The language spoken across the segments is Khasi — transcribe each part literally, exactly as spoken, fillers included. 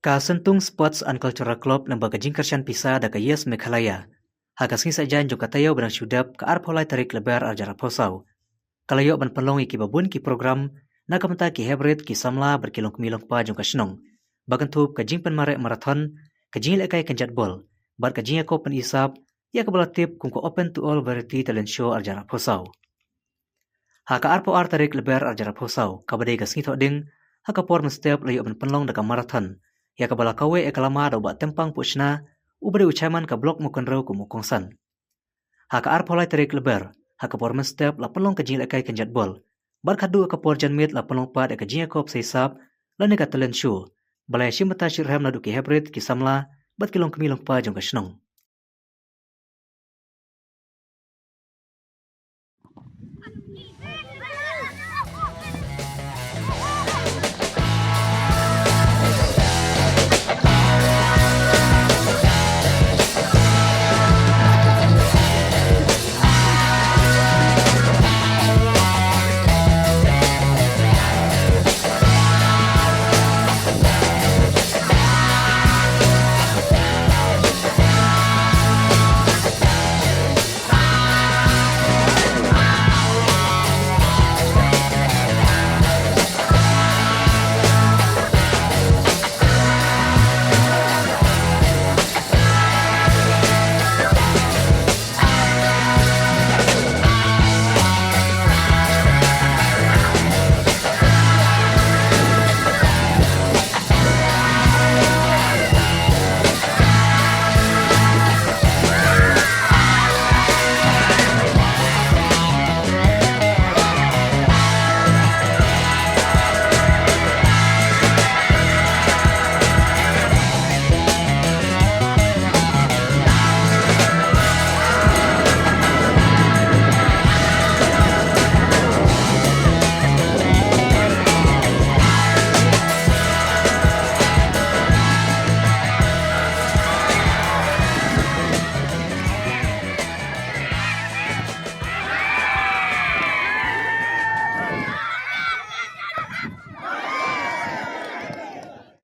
Ka Sentung Sports and Cultural Club, naba ka jingkyrshan pisa da ka Yes Meghalaya, ha ka sngi Saitjaiñ jong ka taïew ba dang shu dep, ka arphew lai tarik Lber arhajar arphew saw, ka la ïoh ban pynlong ïa kiba bun ki program na ka bynta ki heprit, ki samla bad ki longkmie longkpa jong ka shnong, ba kynthup ka jingpynmareh marathon, ka jingïalehkai kynjat bol, bad ka jingïakob pyni sap ïa kaba la tip kum ka Open to All Variety Talent Show arhajar arphew saw. Ha ka arphew ar tarik Lber arhajar arphew saw, kaba dei ka sngi Thohdieng, ha ka por mynstep la ïoh ban pynlong da ka marathon ïa kaba la kaweh ïa ka lama da u Bah Tempang Puhshna, uba dei u chairman ka Block Mawkynrew kum u kongsan. Ha ka arphew lai tarik Lber, ha ka por mynstep la pynlong ka jingïalehkai kynjat bol, bad khatduh ha ka por janmiet la pynlong pat ïa ka jingïakob sei sap lane ka talent show, ba la ïashim bynta shitrhem naduh ki heprit, ki samla bad ki longkmie longkpa jong ka shnong.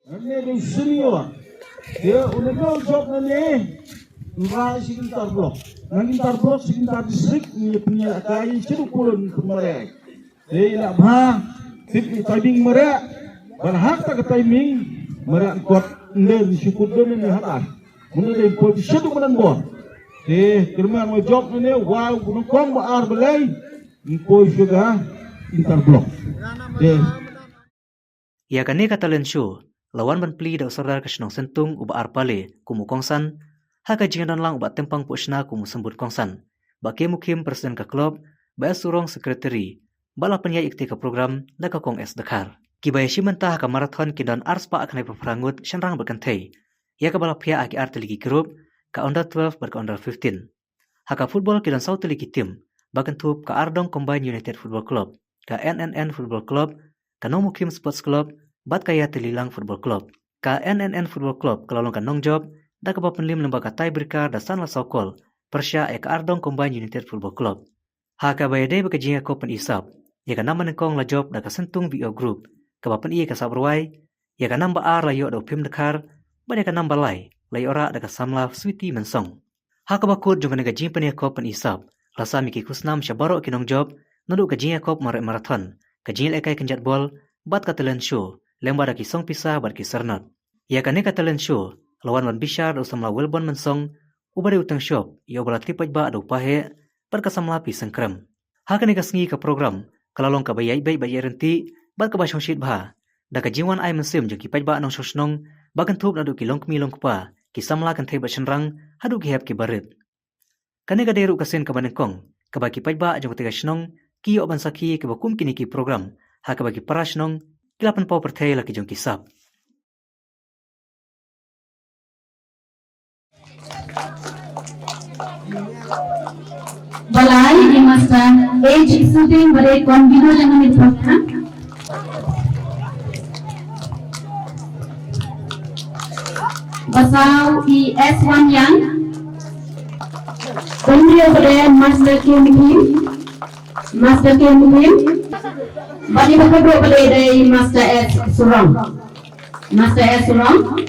Nane dei senior. Te u nane u jop nane, u rai shi inter block. Nang inter block, shi inter district, ngi pynïaid kai, shi du pulun pynmareh. Te i la bha, tip i timing mareh, ban hak ta ka timing, mareh kot, nder shi kut don nane hak ah. Muna dei poi shi du manan bor. Te kyrmen u jop nane, wa u nyngkong ba ar ba lai, poi shi ka inter block. Te Ïa kane ka talent show, la wan ban plie da u Sordar ka shnong Sentung u Bah R Pale kum u kongsan, ha ka jingdon lang u Bah Tempang Puhshna kum u symbud kongsan, Bah K Mukhim president ka club, Bah S Surong secretary, bad la pynïaid ïa kata ka program da ka Kong S Dkhar. Kiba ïashim bynta ha ka marathon kin don arspah khyndai phew phra ngut shynrang bad kynthei, ïa kaba la phiah ha ki artylli ki group, ka under twelve bad ka under fifteen. Ha ka football ki don saw tylli ki team, ba kynthup ka Ardong Combined United Football Club, ka N N N Football Club, ka Nongmukhim Sports Club, bad ka Ïatyllilang Football Club. Ka N N N Football Club ka la long ka nongjop, da kaba pynliem lyngba ka tiebreaker da san la saw kol, pyrshah ïa ka Ardong Combined United Football Club. Ha kaba ïadei bad ka jingïakob pyni sap, ïa ka nam banyngkong la jop da ka Sentung V O Group, kaba pyni ïa ka sap rwai, ïa ka nam ba ar la ïoh da u Phim Dkhar, bad ïa ka nam ba lai, la ïoh rah da ka samla Sweety Mynsong. Ha kaba kut jong kane ka jingpynïakob pyni sap, la sam ïa ki khusnam sha baroh ki nongjop, naduh ka jingïakob mareh marathon, ka jingïalehkai kynjat bol, bad ka talent show, lyngba da ki song pisa bad ki syrnod. Ïa kane ka talent show, la wan ban bishar da u samla Wilbon Mynsong, uba dei u teng shop, ïa uba la tip paidbah da u Paheh, bad ka samla P Sengkrem. Ha kane ka sngi ka program, ka la long kaba ïaid beit bad ïaid ryntih, bad kaba shongshit bha, da ka jingwan ai mynsiem jong ki paidbah nongshong shnong, ba kynthup naduh ki longkmie longkpa, ki samla kynthei bad shynrang, haduh ki hep ki barit. Kane ka dei ruh ka sien kaba nyngkong, kaba ki paidbah jong kata ka shnong, ki ïoh ban sakhi kaba kum kine ki program, ha kaba ki para shnong, ki la pynpaw pyrthei la ki jong ki sap. Ba lai i Master A G Suting ba dei convener jong kane ka program. Ba saw i S Wanyang. Ba hynriew ba dei Master K Mukhim. Master K Mukhim. Bad i ba khatduh ba dei dei Master S Surong. Master S Surong.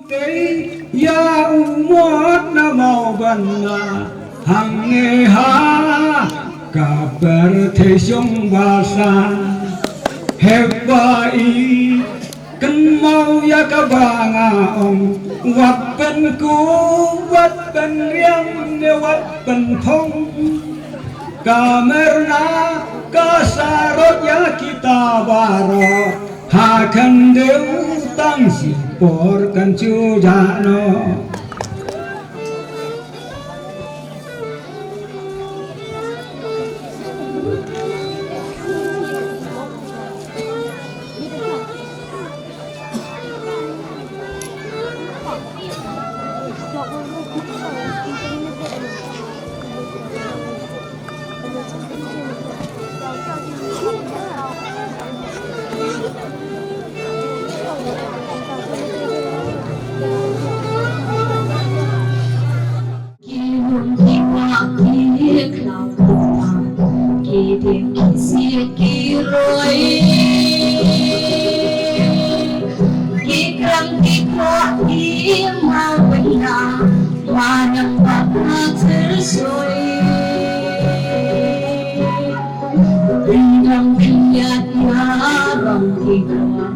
Te ïa u mot na Mawbanda hangne ha ka pyrthei shong ba sa, hep ba i kynmaw ïa kaba nga ong, wat pynkup, wat pynriam ne wat pynphong. Ka myrna ka sarok ïa kita baroh, ha khyndew tang shi por kan shu jah noh. Ki lum ki wah ki khlaw, ki dieng ki siej ki roi, ki khrang ki khoh ki mawbanda, ba nang ba kyrshoi. Dang khyndiat ïa ram ki kwah,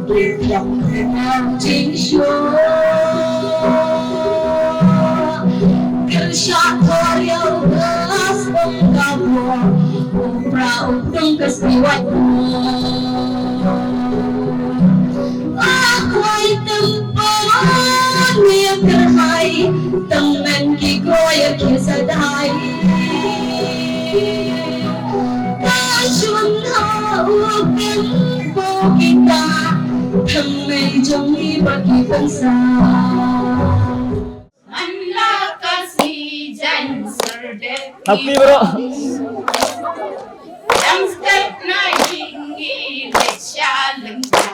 ki pynlong khyndiat jingshoh. Kyrshan thor ïa u Kha Sbong ka bor, u Pra u Pdeng ka sniewait bor. Ah, wai tympan ïa kyrhai, tymmen ki koi ïa ki sadai. Ka shun ha u pynpaw kita, thymmei jong ngi ba ki pynsaw. Man la ka sngi jaiñ syrdet. Happy, bro. Dang step na ïing ngi leit sha lynda.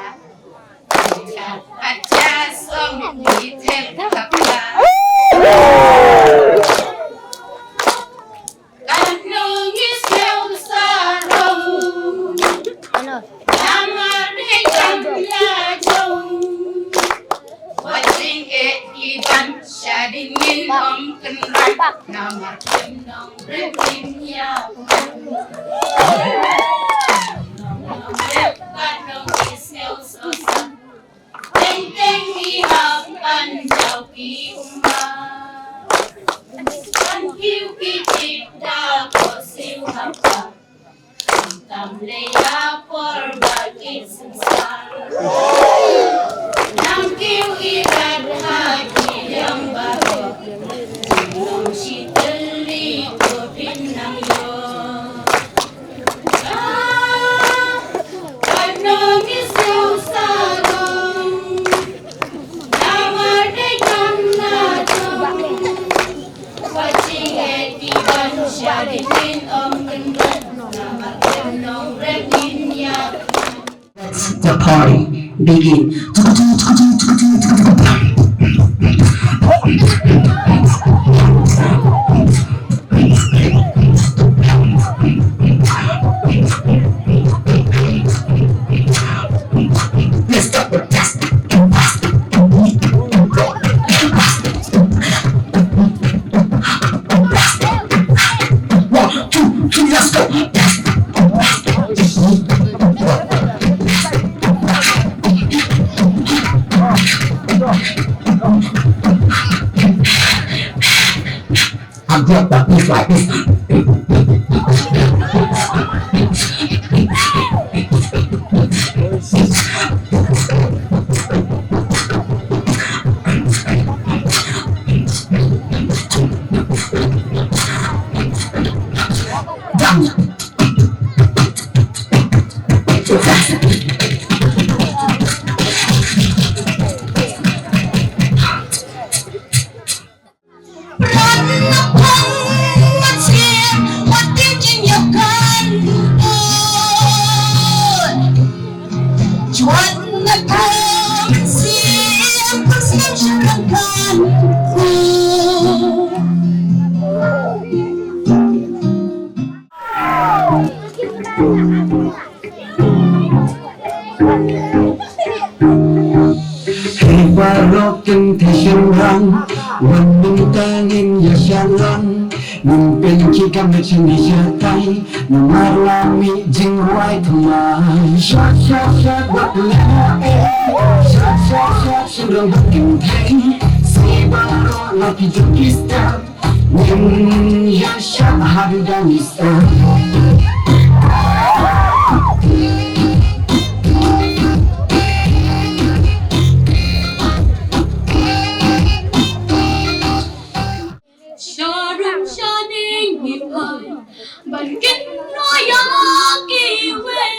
Ka ja song ngi thep ka pla. Katno ngi sngewsarong. Namar dei kam la jong. Wat jingeh ki ban shadien ngin ym kynran. Namar kim nongrim kim ïa. Katno ngi sngewsarong. Teng teng ngi hap ban jaw ki ummat. Ban kiew ki tip da ko siew hap ban. Tam lei ïa por ba ki synsar. Nang kiew i rat ha ki liang baroh. Nong shi tylli ko phin nang ïoh. Ah, katno ngi sngewsarong. Let the party begin. Let's go. One, two, three, let's go. I drop the beat like this. Hei baroh kynthei shynrang, wan mynta ngin ïa shah lang. Ngin pynkhih kam na shane shatai, namar la mih jingrwai thymmai. Shah, shah, shah, wat leh eh. Shah, shah, shah, shynrang bad kynthei. Sa baroh la ki jong ki step. Ngin ïa shah haduh da ngi step. Sharum shaning ngi phai ban kynnoh ïa kiwei.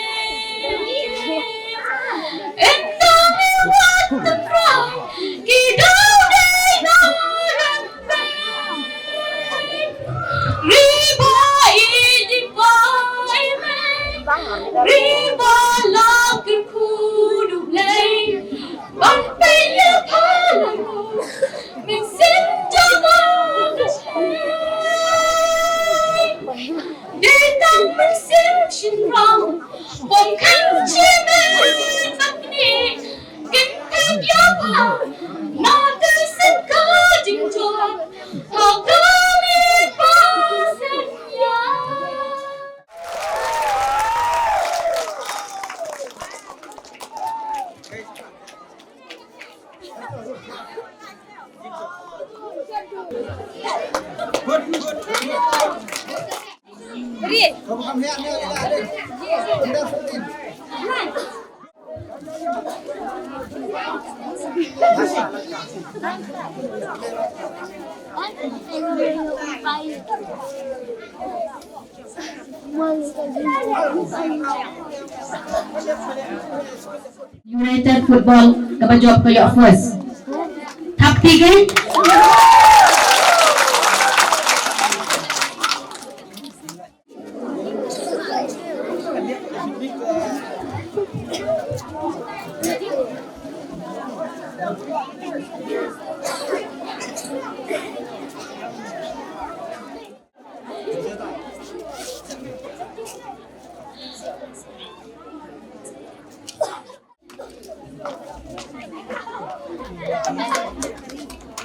Ynda ngi wan tynrai ki daw dei na lem. Riba i, riba i mei, riba la kyrkhu duh Blei, ban pynïap halang mynsiem jong nga ka shai. Dei tang mynsiem shynrang, bym kheiñ shimet ba knieh. Kynthei ïa pha na ka seng ka jingjop, ha ka miet ba seng ïa. United Football kaba jop ka ïoh first. Thap kti ki.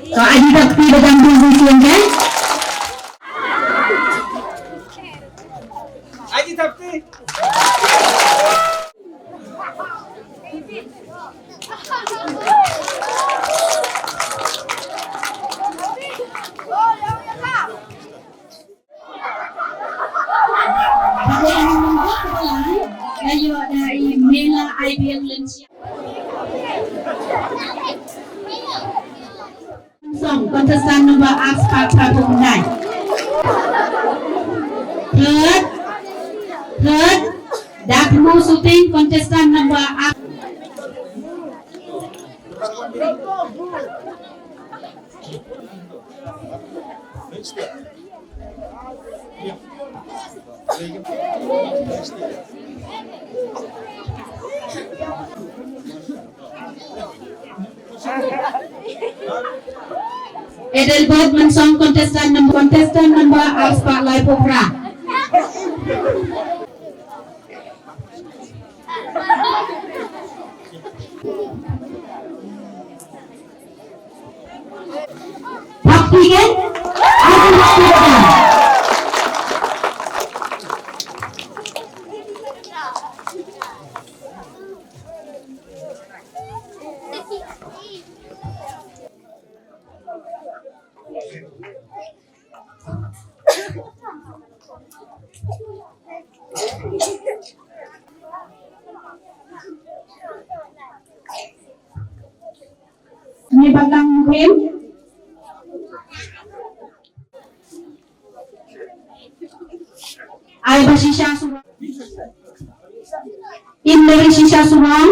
To aji thap kti ba jan dun sien kan. Aji thap kti. Ayo, da i Mela I P L Lynchiang. Song, contestant number ask pa pa pung nai. Third, third, Dakmu Suting, contestant number ask. Adelbert Mynsong, contestant number, contestant number arspah laiphew phra. Thap kti ke? Aku nak kata. Ni batang mungkin. Ai ba shisha surang. Indri shisha surang.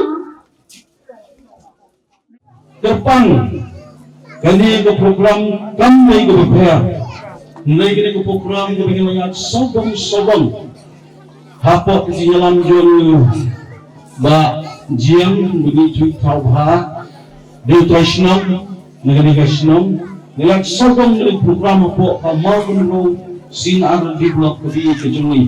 Kyrpang kane ka program kam dei kaba pher. Hynrei kane ka program kaba ngi la ïaid sawdong sawdong hapoh ka jingïalam jong Bah Jiang, ba ngi ju thaw bha. Dei u trai shnong na kane ka shnong. Ngi la ïaid sawdong kane ka program hapoh ka Mawkynrew C and R D block ka dei ka jong ngi.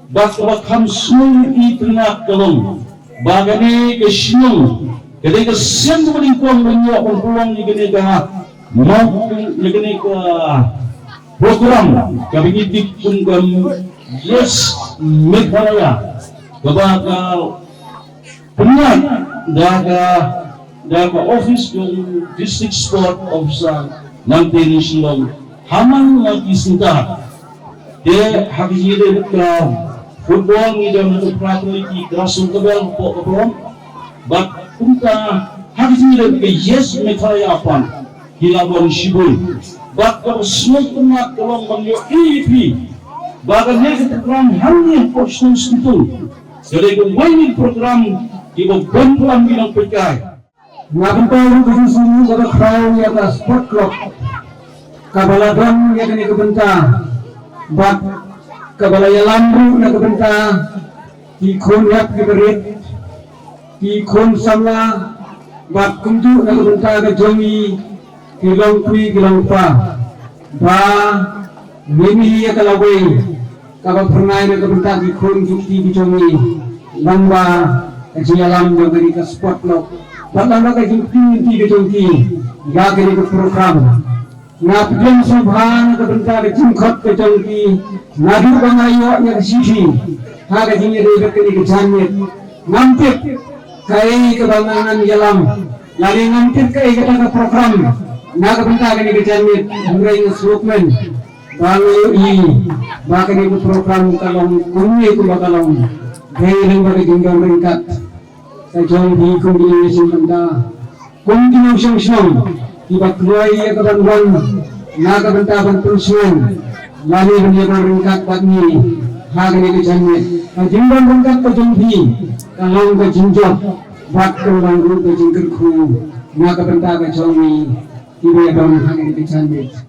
Bad kaba kham sngewthuh i tyngat ka long ba kane ka shnong ka dei ka sien kaba nyngkong ban ïoh ban pynlong ïa kane ka mawk, ïa kane ka program kaba ngi tip kum ka Yes Meghalaya, kaba ka pynïaid da ka, da ka office jong District Sport Officer nangta na Shillong ha man la ki synta. Te ha ka jingïadei bad ka football ngi don ha ka Fraternity Grassroots Club hapoh ka Brom. Bad kumta ha ka jingïadei bad ka Yes Meghalaya pat ki la don shibun. Bad kaba sngewtynnat ka long ban ïohi ïa phi ba kane ka program hangne hapoh Shnong Syntung ka dei kawei na ki program kiba bun palat ki nongpeitkai. Na bynta ruh ka jingsngew kaba khraw ïa ka sport club kaba la don ïa kane ka bynta bad kaba la ïalam ruh na ka bynta ki khun ïap ki barit, ki khun samla bad kumjuh na ka bynta ka jong ngi ki longkmie ki longkpa. Ba ngin ïa ka lawei kaba phyrnai na ka bynta ki khun ki kti ki jong ngi lyngba ka jingïalam jong kane ka sport club bad lyngba ka jingkti lynti ka jong ki ïa kane ka program. Nga pdiang sngewbha na ka bynta ka jingkhot ka jong ki naduh ba nga ïoh ïa ka shithi ha ka jingïadei bad kane ka janmiet. Ngam tip kaei kaba nga ngan ïalam lane ngam tip kaei kata ka program na ka bynta kane ka janmiet. Hynrei nga sngewkmen ba nga ïohi ba kane ka program ka long kumne kumba ka long dei lyngba ka jingdon ryngkat ka jong phi kum ki nongïashim bynta, kum ki nongshong shnong kiba kloi ïa ka ban wan na ka bynta ban pynshngaiñ lane ban ïadon ryngkat bad ngi ha kane ka janmiet. Ka jingdon ryngkat ka jong phi ka long ka jingjop bad ka long ruh ka jingkyrkhu na ka bynta ka jong ngi kiba ïadon ha kane ka janmiet.